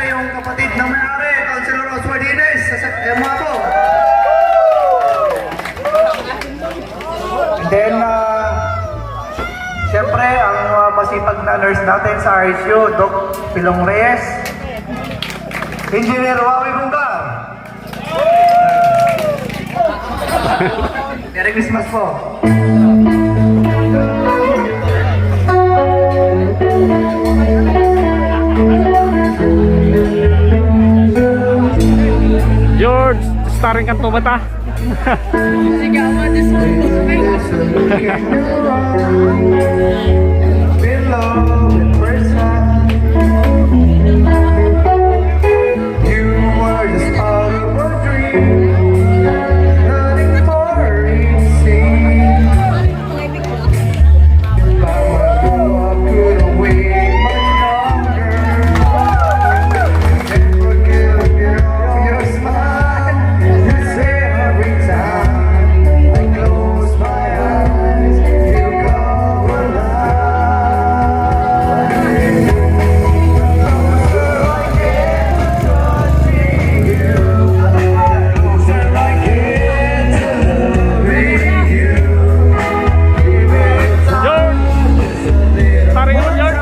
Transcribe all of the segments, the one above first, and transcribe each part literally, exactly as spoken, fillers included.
Yung kapatid ng may-ari, Councilor Oswald Ines, sa, sa, eh, mga po. And then, uh, siyempre, ang, uh, masipag na nurse natin sa R S U, Doc Pilong Reyes, Engineer Wawi Bungar. Merry Christmas po. George, starring kan to bata. Sige, ako, this one. Beloved person, you were just part of a dream, nothing more it seems. But my love couldn't wait much longer. Never could get off your smile. You say every time I close my eyes, you come alive. Closer I get to touching you. Closer I get to loving you. George! Pare ko, George!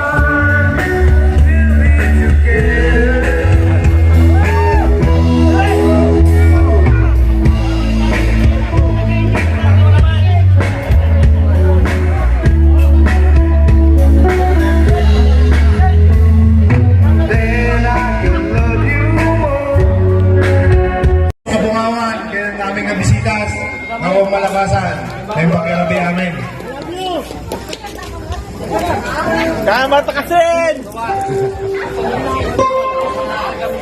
Kabungawan, kaya naming nga bisitas, nawang malabasan, may pakialabi amin. Salamat, Kasin!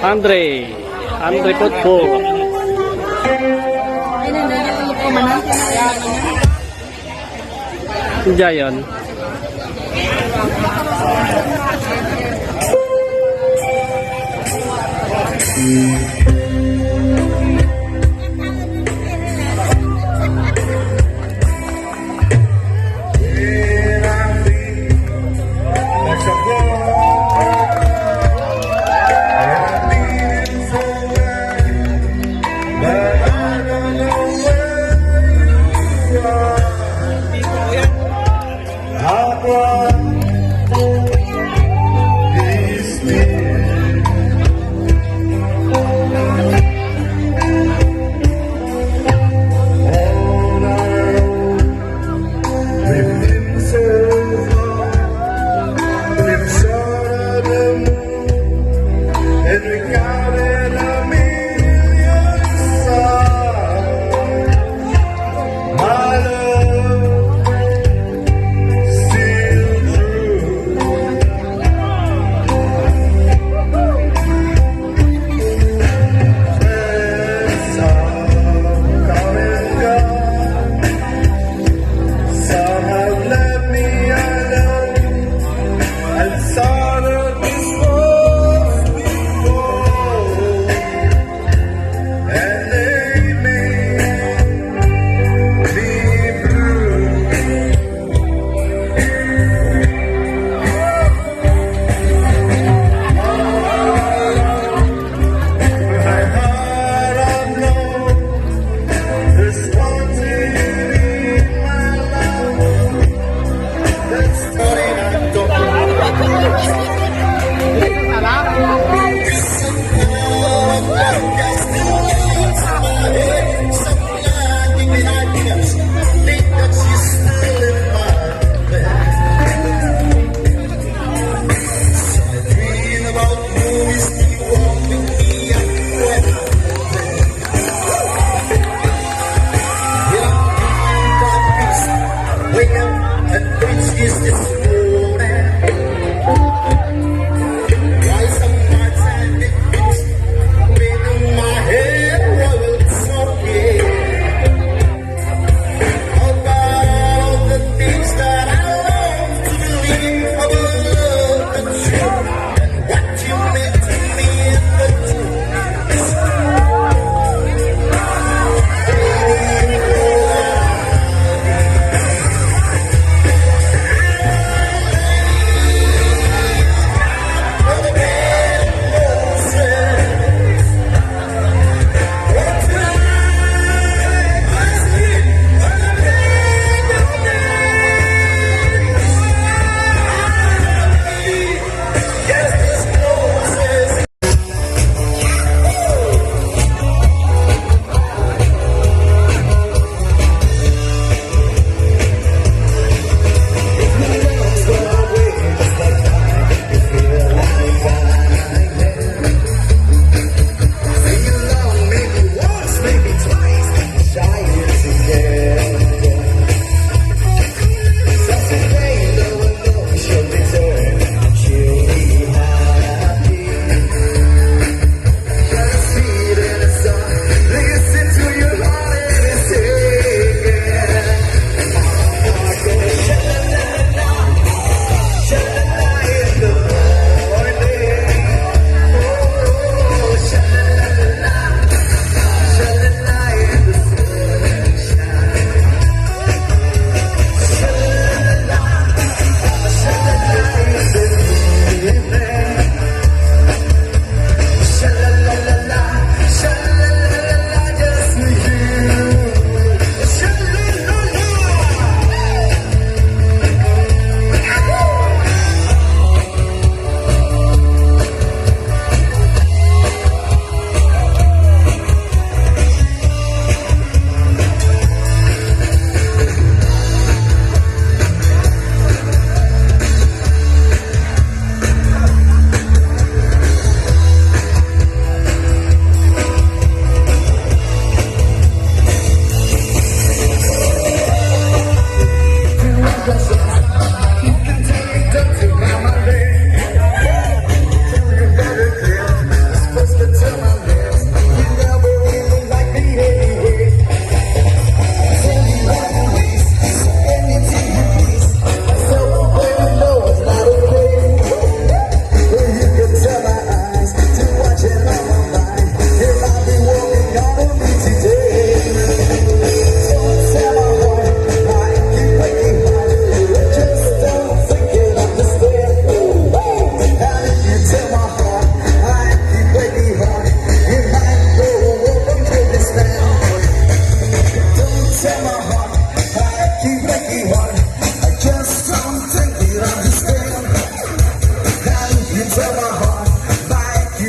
Andre. Andre Potpo. Diyan.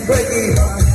Breaking heart.